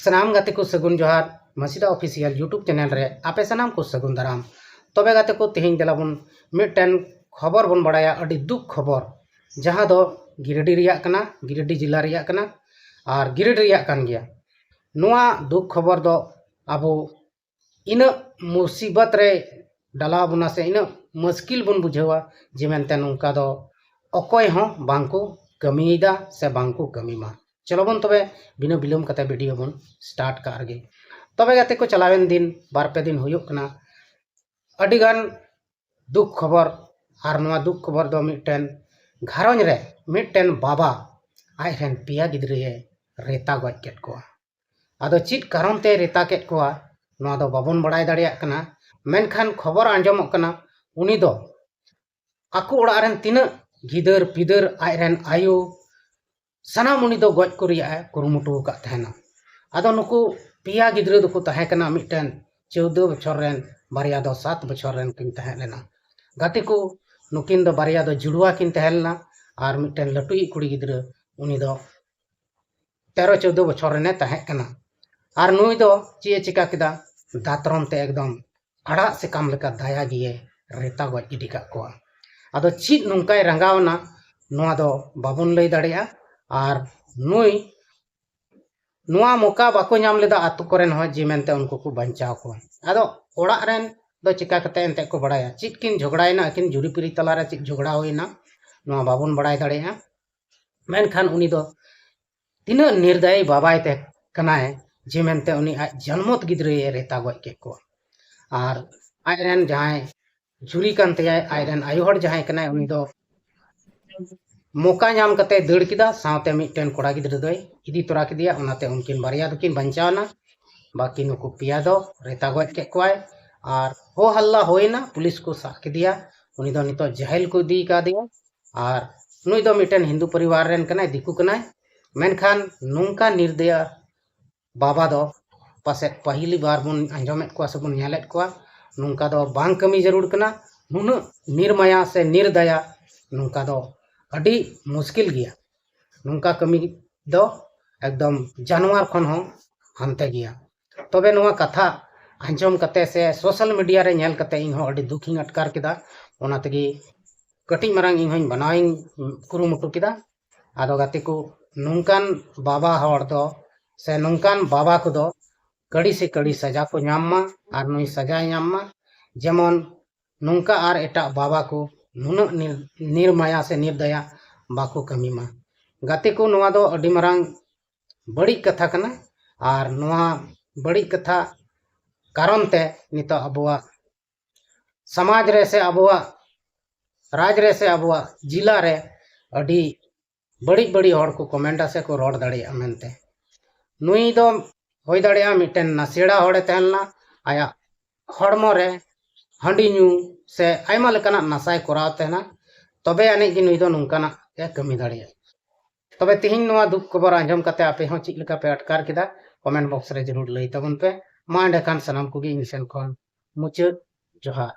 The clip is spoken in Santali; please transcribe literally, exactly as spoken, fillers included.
ᱥᱟᱱᱟᱢ ᱜᱟᱛᱮ ᱠᱚ ᱥᱟᱹᱜᱩᱱ ᱡᱚᱦᱟᱨ, ᱢᱟᱹᱥᱤᱫᱟ Official YouTube channel ᱨᱮ ᱟᱯᱮ ᱥᱟᱱᱟᱢ ᱠᱚ ᱥᱟᱹᱜᱩᱱ ᱫᱟᱨᱟᱢ᱾ ᱛᱚᱵᱮ ᱜᱟᱛᱮ ᱠᱚ, ᱛᱮᱦᱮᱧ ᱫᱮᱞᱟ ᱵᱚᱱ ᱢᱤᱫᱴᱮᱱ ᱠᱷᱚᱵᱚᱨ ᱵᱚᱱ ᱵᱟᱲᱟᱭᱟ, ᱟᱹᱰᱤ ᱫᱩᱠ ᱠᱷᱚᱵᱚᱨ, ᱡᱟᱦᱟᱸ ᱫᱚ ᱜᱤᱨᱤᱰᱤ ᱨᱮᱭᱟᱜ ᱠᱟᱱᱟ, ᱜᱤᱨᱤᱰᱤ ᱡᱮᱞᱟ ᱨᱮᱭᱟᱜ ᱠᱟᱱᱟ ᱟᱨ ᱜᱤᱨᱤᱰᱤ ᱨᱮᱭᱟᱜ ᱠᱟᱱ ᱜᱮᱭᱟ᱾ ᱱᱚᱣᱟ ᱫᱩᱠ ᱠᱷᱚᱵᱚᱨ ᱫᱚ ᱟᱵᱚ ᱤᱱᱟᱹᱜ ᱢᱩᱥᱤᱵᱚᱛ ᱨᱮ ᱰᱟᱞᱟᱣ ᱵᱚᱱᱟ ᱥᱮ ᱤᱱᱟᱹᱜ ᱢᱩᱥᱠᱤᱞ ᱵᱚᱱ ᱵᱩᱡᱷᱟᱹᱣᱟ ᱡᱮ ᱢᱮᱱᱛᱮ ᱱᱚᱝᱠᱟ ᱫᱚ ᱚᱠᱚᱭ ᱦᱚᱸ ᱵᱟᱝ ᱠᱚ ᱠᱟᱹᱢᱤᱭᱮᱫᱟ ᱥᱮ ᱵᱟᱝ ᱠᱚ ᱠᱟᱹᱢᱤ ᱢᱟ᱾ ᱪᱚᱞᱚ ᱵᱚᱱ ᱛᱚᱵᱮ ᱵᱤᱱᱟᱹ ᱵᱤᱞᱚᱢ ᱠᱟᱛᱮ video ᱵᱚᱱ start ᱠᱟᱜ ᱨᱮᱜᱮ᱾ ᱛᱚᱵᱮ ᱜᱟᱛᱮ ᱠᱚ, ᱪᱟᱞᱟᱣᱮᱱ ᱫᱤᱱ ᱵᱟᱨ ᱯᱮ ᱫᱤᱱ ᱦᱩᱭᱩᱜ ᱠᱟᱱᱟ ᱟᱹᱰᱤᱜᱟᱱ ᱫᱩᱠ ᱠᱷᱚᱵᱚᱨ, ᱟᱨ ᱱᱚᱣᱟ ᱫᱩᱠ ᱠᱷᱚᱵᱚᱨ ᱫᱚ ᱢᱤᱫᱴᱮᱱ ᱜᱷᱟᱨᱚᱸᱡᱽ ᱨᱮ ᱢᱤᱫᱴᱮᱱ ᱵᱟᱵᱟ ᱟᱡ ᱨᱮᱱ ᱯᱮᱭᱟ ᱜᱤᱫᱽᱨᱟᱹᱭ ᱨᱮᱛᱟ ᱜᱚᱡ ᱠᱮᱫ ᱠᱚᱣᱟ᱾ ᱟᱫᱚ ᱪᱮᱫ ᱠᱟᱨᱚᱱ ᱛᱮᱭ ᱨᱮᱛᱟ ᱠᱮᱫ ᱠᱚᱣᱟ, ᱱᱚᱣᱟ ᱫᱚ ᱵᱟᱵᱚᱱ ᱵᱟᱲᱟᱭ ᱫᱟᱲᱮᱭᱟᱜ ᱠᱟᱱᱟ, ᱢᱮᱱᱠᱷᱟᱱ ᱠᱷᱚᱵᱚᱨ ᱟᱸᱡᱚᱢᱚᱜ ᱠᱟᱱᱟ ᱩᱱᱤ ᱫᱚ ᱟᱠᱚ ᱚᱲᱟᱜ ᱨᱮᱱ ᱛᱤᱱᱟᱹᱜ ᱜᱤᱫᱟᱹᱨ ᱯᱤᱫᱟᱹᱨ, ᱟᱡ ᱨᱮᱱ ᱟᱭᱳ, ᱥᱟᱱᱟᱢ ᱩᱱᱤ ᱫᱚ ᱜᱚᱡ ᱠᱚ ᱨᱮᱭᱟᱜ ᱮ ᱠᱩᱨᱩᱢᱩᱴᱩ ᱟᱠᱟᱫ ᱛᱟᱦᱮᱱᱟ᱾ ᱟᱫᱚ ᱱᱩᱠᱩ ᱯᱮᱭᱟ ᱜᱤᱫᱽᱨᱟᱹ ᱫᱚᱠᱚ ᱛᱟᱦᱮᱸ ᱠᱟᱱᱟ, ᱢᱤᱫᱴᱮᱱ ᱪᱳᱫᱽᱫᱳ ᱵᱚᱪᱷᱚᱨ ᱨᱮᱱ, ᱵᱟᱨᱭᱟ ᱫᱚ ᱥᱟᱛ ᱵᱚᱪᱷᱚᱨ ᱨᱮᱱ ᱠᱤᱱ ᱛᱟᱦᱮᱸ ᱞᱮᱱᱟ᱾ ᱜᱟᱛᱮ ᱠᱚ, ᱱᱩᱠᱤᱱ ᱫᱚ ᱵᱟᱨᱭᱟ ᱫᱚ ᱡᱩᱲᱩᱣᱟ ᱠᱤᱱ ᱛᱟᱦᱮᱸ ᱞᱮᱱᱟ ᱟᱨ ᱢᱤᱫᱴᱮᱱ ᱞᱟᱹᱴᱩᱭᱤᱡ ᱠᱩᱲᱤ ᱜᱤᱫᱽᱨᱟᱹ, ᱩᱱᱤ ᱫᱚ ᱛᱮᱨᱚ ᱪᱳᱫᱽᱫᱳ ᱵᱚᱪᱷᱚᱨ ᱨᱮᱱᱮ ᱛᱟᱦᱮᱸ ᱠᱟᱱᱟ᱾ ᱟᱨ ᱱᱩᱭ ᱫᱚ ᱪᱮᱫ ᱮ ᱪᱤᱠᱟ ᱠᱮᱫᱟ? ᱫᱟᱛᱨᱚᱢ ᱛᱮ ᱮᱠᱫᱚᱢ ᱟᱲᱟᱜ ᱥᱟᱠᱟᱢ ᱞᱮᱠᱟ ᱫᱟᱭᱟ ᱜᱮᱭᱮ ᱨᱮᱛᱟ ᱜᱚᱡ ᱜᱤᱰᱤ ᱠᱟᱜ ᱠᱚᱣᱟ᱾ ᱟᱫᱚ ᱪᱮᱫ ᱱᱚᱝᱠᱟᱭ ᱨᱟᱸᱜᱟᱣ ᱮᱱᱟ, ᱱᱚᱣᱟ ᱫᱚ ᱵᱟᱵᱚᱱ ᱞᱟᱹᱭ ᱫᱟᱲᱮᱭᱟᱜᱼᱟ᱾ ᱟᱨ ᱱᱩᱭ ᱱᱚᱣᱟ ᱢᱚᱠᱟ ᱵᱟᱠᱚ ᱧᱟᱢ ᱞᱮᱫᱟ ᱟᱛᱳ ᱠᱚᱨᱮᱱ ᱦᱚᱸ ᱡᱮ ᱢᱮᱱᱛᱮ ᱩᱱᱠᱩ ᱠᱚ ᱵᱟᱧᱪᱟᱣ ᱠᱚᱣᱟ᱾ ᱟᱫᱚ ᱚᱲᱟᱜ ᱨᱮᱱ ᱫᱚ ᱪᱤᱠᱟ ᱠᱟᱛᱮ ᱮᱱᱛᱮ ᱠᱚ ᱵᱟᱲᱟᱭᱟ ᱪᱮᱫ ᱠᱤᱱ ᱡᱷᱚᱜᱽᱲᱟᱭᱮᱱᱟ, ᱟᱹᱠᱤᱱ ᱡᱩᱨᱤᱯᱟᱹᱨᱤ ᱛᱟᱞᱟᱨᱮ ᱪᱮᱫ ᱡᱷᱚᱜᱽᱲᱟ ᱦᱩᱭᱮᱱᱟ, ᱱᱚᱣᱟ ᱵᱟᱵᱚᱱ ᱵᱟᱲᱟᱭ ᱫᱟᱲᱮᱭᱟᱜᱼᱟ᱾ ᱢᱮᱱᱠᱷᱟᱱ ᱩᱱᱤ ᱫᱚ ᱛᱤᱱᱟᱹᱜ ᱱᱤᱨᱫᱟᱭᱤ ᱵᱟᱵᱟᱭ ᱛᱟᱦᱮᱸ ᱠᱟᱱᱟᱭ ᱡᱮ ᱢᱮᱱᱛᱮ ᱩᱱᱤ ᱟᱡ ᱡᱟᱱᱢᱚᱛ ᱜᱤᱫᱽᱨᱟᱹᱭ ᱨᱮᱛᱟ ᱜᱚᱡ ᱠᱮᱫ ᱠᱚᱣᱟ᱾ ᱟᱨ ᱟᱡᱨᱮᱱ ᱡᱟᱦᱟᱸᱭ ᱡᱩᱨᱤ ᱠᱟᱱ ᱛᱟᱭᱟᱭ, ᱟᱡᱨᱮᱱ ᱟᱭᱳ ᱦᱚᱲ ᱡᱟᱦᱟᱸᱭ ᱠᱟᱱᱟᱭ, ᱩᱱᱤ ᱫᱚ ᱢᱚᱠᱟ ᱧᱟᱢ ᱠᱟᱛᱮ ᱫᱟᱹᱲ ᱠᱮᱫᱟ, ᱥᱟᱶᱛᱮ ᱢᱤᱫᱴᱮᱱ ᱠᱚᱲᱟ ᱜᱤᱫᱽᱨᱟᱹ ᱫᱚᱭ ᱤᱫᱤ ᱛᱚᱨᱟ ᱠᱮᱫᱮᱭᱟ᱾ ᱚᱱᱟᱛᱮ ᱩᱱᱠᱤᱱ ᱵᱟᱨᱭᱟ ᱫᱚᱠᱤᱱ ᱵᱟᱧᱪᱟᱣ ᱮᱱᱟ, ᱵᱟᱹᱠᱤ ᱱᱩᱠᱩ ᱯᱮᱭᱟ ᱫᱚ ᱨᱮᱛᱟ ᱜᱚᱡ ᱠᱮᱫ ᱠᱚᱣᱟᱭ᱾ ᱟᱨ ᱦᱳ ᱦᱟᱞᱞᱟ ᱦᱩᱭᱮᱱᱟ, ᱯᱩᱞᱤᱥ ᱠᱚ ᱥᱟᱵ ᱠᱮᱫᱮᱭᱟ, ᱩᱱᱤ ᱫᱚ ᱱᱤᱛᱚᱜ ᱡᱮᱦᱮᱞ ᱠᱚ ᱤᱫᱤ ᱠᱟᱫᱮᱭᱟ᱾ ᱟᱨ ᱱᱩᱭ ᱫᱚ ᱢᱤᱫᱴᱮᱱ ᱦᱤᱱᱫᱩ ᱯᱚᱨᱤᱵᱟᱨ ᱨᱮᱱ ᱠᱟᱱᱟᱭ, ᱫᱤᱠᱩ ᱠᱟᱱᱟᱭ, ᱢᱮᱱᱠᱷᱟᱱ ᱱᱚᱝᱠᱟ ᱱᱤᱨᱫᱟᱭᱟ ᱵᱟᱵᱟ ᱫᱚ ᱯᱟᱥᱮᱡ ᱯᱟᱹᱦᱤᱞᱤ ᱵᱟᱨ ᱵᱚᱱ ᱟᱸᱡᱚᱢᱮᱫ ᱠᱚᱣᱟ ᱥᱮᱵᱚᱱ ᱧᱮᱞᱮᱫ ᱠᱚᱣᱟ, ᱱᱚᱝᱠᱟ ᱫᱚ ᱵᱟᱝ ᱠᱟᱹᱢᱤ ᱡᱟᱹᱨᱩᱲ ᱠᱟᱱᱟ᱾ ᱱᱩᱱᱟᱹᱜ ᱱᱤᱨᱢᱟᱭᱟ ᱥᱮ ᱱᱤᱨᱫᱟᱭᱟ ᱱᱚᱝᱠᱟ ᱫᱚ ᱟᱹᱰᱤ ᱢᱩᱥᱠᱤᱞ ᱜᱮᱭᱟ᱾ ᱱᱚᱝᱠᱟ ᱠᱟᱹᱢᱤ ᱫᱚ ᱮᱠᱫᱚᱢ ᱡᱟᱱᱣᱟᱨ ᱠᱷᱚᱱ ᱦᱚᱸ ᱦᱟᱱᱛᱮ ᱜᱮᱭᱟ᱾ ᱛᱚᱵᱮ ᱱᱚᱣᱟ ᱠᱟᱛᱷᱟ ᱟᱸᱡᱚᱢ ᱠᱟᱛᱮ ᱥᱮ social media ᱨᱮ ᱧᱮᱞ ᱠᱟᱛᱮ ᱤᱧ ᱦᱚᱸ ᱟᱹᱰᱤ ᱫᱩᱠ ᱤᱧ ᱟᱴᱠᱟᱨ ᱠᱮᱫᱟ᱾ ᱚᱱᱟ ᱛᱮᱜᱮ ᱠᱟᱹᱴᱤᱡ ᱢᱟᱨᱟᱝ ᱤᱧ ᱦᱚᱸᱧ ᱵᱮᱱᱟᱣᱤᱧ ᱠᱩᱨᱩᱢᱩᱴᱩ ᱠᱮᱫᱟ᱾ ᱟᱫᱚ ᱜᱟᱛᱮ ᱠᱚ, ᱱᱚᱝᱠᱟᱱ ᱵᱟᱵᱟ ᱦᱚᱲ ᱫᱚ ᱥᱮ ᱱᱚᱝᱠᱟᱱ ᱵᱟᱵᱟ ᱠᱚᱫᱚ ᱠᱟᱹᱲᱤ ᱥᱮ ᱠᱟᱹᱲᱤ ᱥᱟᱡᱟ ᱠᱚ ᱧᱟᱢ ᱢᱟ, ᱟᱨ ᱱᱩᱭ ᱥᱟᱡᱟᱭ ᱧᱟᱢ ᱢᱟ, ᱡᱮᱢᱚᱱ ᱱᱚᱝᱠᱟ ᱟᱨ ᱮᱴᱟᱜ ᱵᱟᱵᱟ ᱠᱚ ᱱᱩᱱᱟᱹᱜ ᱱᱤᱨ-, ᱱᱤᱨᱢᱟᱭᱟ ᱥᱮ ᱱᱤᱨᱫᱟᱭᱟ ᱵᱟᱠᱚ ᱠᱟᱹᱢᱤ ᱢᱟ᱾ ᱜᱟᱛᱮ ᱠᱚ, ᱱᱚᱣᱟ ᱫᱚ ᱟᱹᱰᱤ ᱢᱟᱨᱟᱝ ᱵᱟᱹᱲᱤᱡ ᱠᱟᱛᱷᱟ ᱠᱟᱱᱟ, ᱟᱨ ᱱᱚᱣᱟ ᱵᱟᱹᱲᱤᱡ ᱠᱟᱛᱷᱟ ᱠᱟᱨᱚᱱ ᱛᱮ ᱱᱤᱛᱚᱜ ᱟᱵᱚᱣᱟᱜ ᱥᱚᱢᱟᱡᱽ ᱨᱮ ᱥᱮ ᱟᱵᱚᱣᱟᱜ ᱨᱟᱡᱽ ᱨᱮ ᱥᱮ ᱟᱵᱚᱣᱟᱜ ᱡᱤᱞᱟ ᱨᱮ ᱟᱹᱰᱤ ᱵᱟᱹᱲᱤᱡ ᱵᱟᱹᱲᱤᱡ ᱦᱚᱲ ᱠᱚ comment ᱟ ᱥᱮ ᱠᱚ ᱨᱚᱲ ᱫᱟᱲᱮᱭᱟᱜᱼᱟ ᱢᱮᱱᱛᱮ᱾ ᱱᱩᱭ ᱫᱚ ᱦᱩᱭ ᱫᱟᱲᱮᱭᱟᱜᱼᱟ ᱢᱤᱫᱴᱮᱱ ᱱᱟᱥᱮᱲᱟ ᱦᱚᱲᱮ ᱛᱟᱦᱮᱸ ᱞᱮᱱᱟ, ᱟᱭᱟᱜ ᱦᱚᱲᱢᱚ ᱨᱮ ᱦᱟᱺᱰᱤ ᱧᱩ ᱥᱮ ᱟᱭᱢᱟ ᱞᱮᱠᱟᱱᱟᱜ ᱱᱟᱥᱟᱭ ᱠᱚᱨᱟᱣ ᱛᱟᱦᱮᱱᱟ, ᱛᱚᱵᱮ ᱟᱹᱱᱤᱡ ᱜᱮ ᱱᱩᱭ ᱫᱚ ᱱᱚᱝᱠᱟᱱᱟᱜ ᱮ ᱠᱟᱹᱢᱤ ᱫᱟᱲᱮᱭᱟᱜᱼᱟ᱾ ᱛᱚᱵᱮ ᱛᱤᱦᱤᱧ ᱱᱚᱣᱟ ᱫᱩᱠ ᱠᱷᱚᱵᱚᱨ ᱟᱸᱡᱚᱢ ᱠᱟᱛᱮ ᱟᱯᱮ ᱦᱚᱸ ᱪᱮᱫ ᱞᱮᱠᱟ ᱯᱮ ᱟᱴᱠᱟᱨ ᱠᱮᱫᱟ, comment box ᱨᱮ ᱡᱟᱹᱨᱩᱲ ᱞᱟᱹᱭ ᱛᱟᱵᱚᱱ ᱯᱮ᱾ ᱢᱟ ᱮᱸᱰᱮᱠᱷᱟᱱ ᱥᱟᱱᱟᱢ ᱠᱚᱜᱮ ᱤᱧ ᱥᱮᱱ ᱠᱷᱚᱱ ᱢᱩᱪᱟᱹᱫ ᱡᱚᱦᱟᱨ᱾